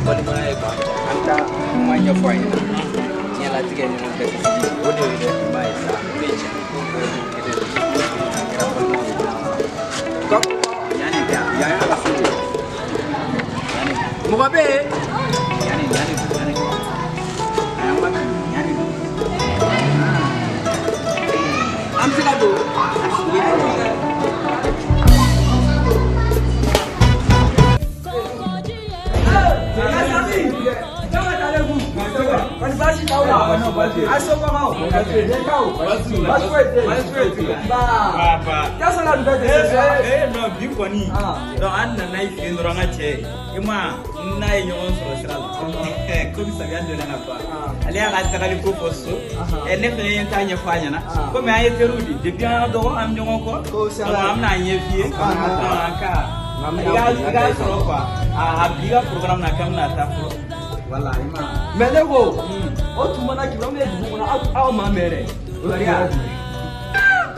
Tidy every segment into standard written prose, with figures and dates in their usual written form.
Balimaya ye k'an an taa kuma ɲɛfɔ a ɲɛna. Diɲɛlatigɛ ɲɔgɔn fɛ, o de ye ɲuman ye sa, o de ye tiɲɛ ye. A kɛra balimaw ye. Yanni tɛ yan, y'an ka so de. Mɔgɔ bɛ yen? Yanni, yanni, yanni. A y'an ka yanni. An bɛ se ka don? Comment allez-vous? Kɔni baasi t'aw la? A somɔgɔw? Denbaw? Baasi foyi tɛ yen. Nba. Quelles sont les nouvelles de ce soir? Eh non, bi kɔni. Donc an nana i fɛ yen dɔrɔn, an ka cɛ. E ma n'a ye ɲɔgɔn sɔrɔ sira la. Komi samiya donna ka ban. Ale y'a ka tagali ko fɔ so. Ɛ, ne fɛnɛ ye n ta ɲɛfɔ a ɲɛna. Komi an ye teriw de, depuis an ka dɔgɔ, an bɛ ɲɔgɔn kɔ. Kosɛbɛ. Donc an bɛna a ɲɛ f'i ye. Donc an ka i ka sɔrɔ quoi. A bi ka programme na k'an bɛna taa fɔlɔ. Voilà, i ma. Mais ne ko, o tuma na kibaru min ye dugu kɔnɔ, aw ma mɛn dɛ.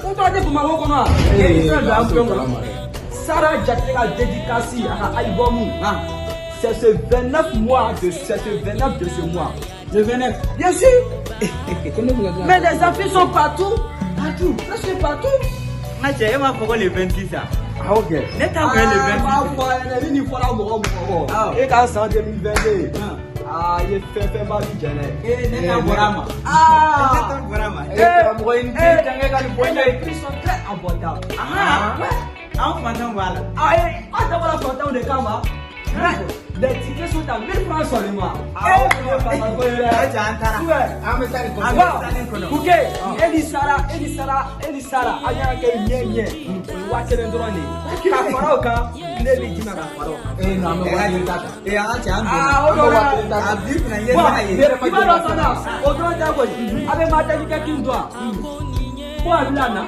O tɔgɔ tɛ Bamakɔ kɔnɔ wa? Ee, fɛn dɔ an fɛn kɔnɔ. Sara Jakite ka dédicace a ka album. C'est ce 29 mois de, c'est ce 29 de ce mois. Le 29. Bien sûr. Mais les affiches sont partout. Partout. Presque partout. N ka cɛ, e m'a fɔ ko le 26 ah? Ah ok. Ne t'a fɔ le Ah, 26. b'a fɔ a ɲɛna, ni nin fɔra mɔgɔ o mɔgɔ kɔ. E ka san 2022. Ah, i ye fɛn fɛn ba bi jɛ dɛ. Ee, ne ta bɔra a ma. Ah. Ne ta bɔra a ma. Eh, Karamɔgɔ i ni ce, jange ka nin bɔ n ye. Les prix sont très abordables. Ahan. Anw fantanw b'a la. Ah, eh, an dabɔra fantanw de kama. Mais les tickets sont à 1000 francs seulement. Ah, Eh, o ye fantan ko ye dɛ. Cɛ, an taara. Ouais. An bɛ taa nin kɔnɔ. An bɛ taa nin kɔnɔ. Kuke, e ni Sara, e ni Sara, e ni Sara, an y'a kɛ ɲɛ ɲɛ. O ye 1000 dɔrɔn de ye. Ka fara o kan, tile bɛ d'i ma ka fara o kan. Eh non, an bɛ 1000 ta kan. Ee, an ka cɛ, an donna. Ah, o dɔw la. A bi kunna, i ye Bon, sara ye. i b'a dɔn fana, o dɔrɔn tɛ koyi. A bɛ Martin Luther King dɔn wa? Ko a bɛna na.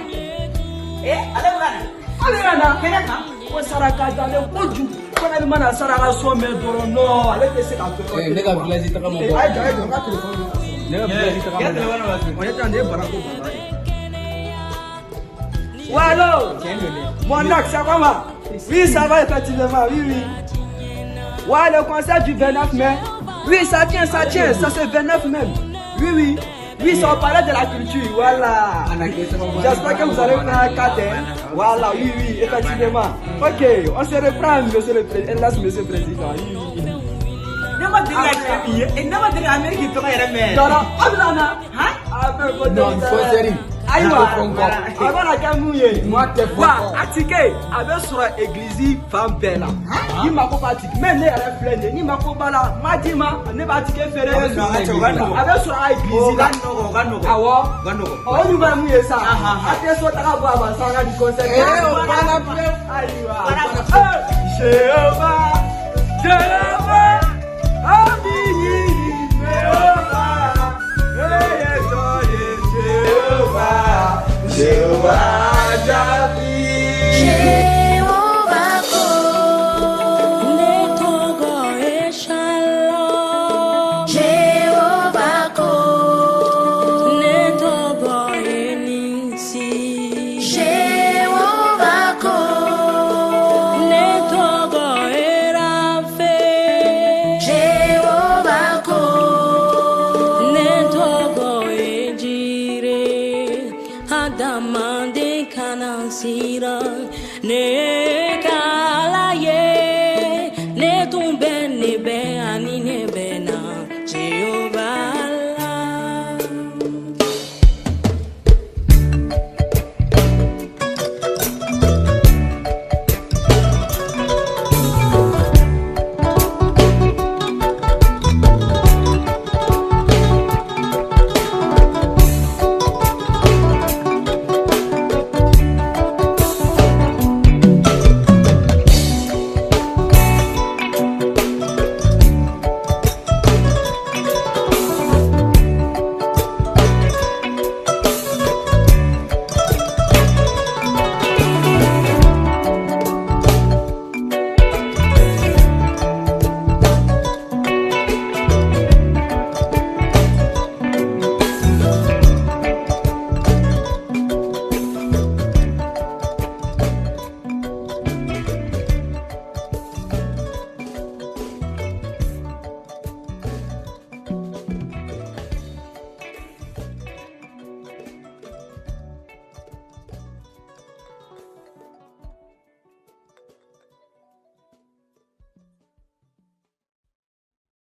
Ee, ale bɛ ka na. Ale bɛna na. Kɛnɛ kan. Ko Sara ka d'ale kojugu. Ko n'ale mana Sara ka son mɛn dɔrɔn, non, ale tɛ se ka to. Eh, ne ka village taga ma Eh, bɔ. a ye jɔ, a ye jɔ, n ka téléphone bɛ ka sonner. Ne ka village taga I ka ma bɔ. téléphone b'a sonner. O ne ta nin ye barako baba ye. Ouais, allô? Tiɲɛ don dɛ. Mon ex, ça va? Oui, ça va effectivement, oui. Ouais, le concert du 29 mai. Oui, ça tient, ça tient, ça c'est 29 même. Oui. Oui, c'est au palais de la culture, voilà. J'espère que vous allez prendre carte, hein. Voilà, oui, effectivement. Ok, on se reprend, monsieur le président. Laisse, monsieur le président. Oui. Ne ma deli ka cɛ min ye. E, ne ma deli ka Amérique tɔgɔ yɛrɛ mɛn. Non, non, aw bɛna na. Han? Ah, bɛɛ ko Non, concert. Ayiwa, A tɛ fɔ n kɔ. a mana kɛ mun ye? Moi tɛ fɔ n Wa kɔ. a ticket a bɛ sɔrɔ église fan bɛɛ la. Ni mako b'a ticket, même ne yɛrɛ filɛ nin ye, ni mako b'a la, n b'a d'i ma, ne b'a ticket feere. A bɛ sɔrɔ an ka cɛ, o ka nɔgɔn. A bɛ sɔrɔ a église O la. ka nɔgɔn, o ka nɔgɔn. Awɔ. O ka nɔgɔn. Ɔ, o ɲuman ye mun ye sa? Ahan. A tɛ so taga bɔ a ma sa, an ka nin concert. Eh, o banna pewu. Ayiwa. Banna. Eh, Jéhovah, Jéhovah, Abini, Jéhovah, eh, Jéhovah, Jéhovah, Jabi. Jéhovah ko ne tɔgɔ ye Shalom. Jéhovah ko ne tɔgɔ ye Nisi. Jéhovah ko ne tɔgɔ ye Rafe. Jéhovah ko ne tɔgɔ ye Jire. Adamaden kana siran ne.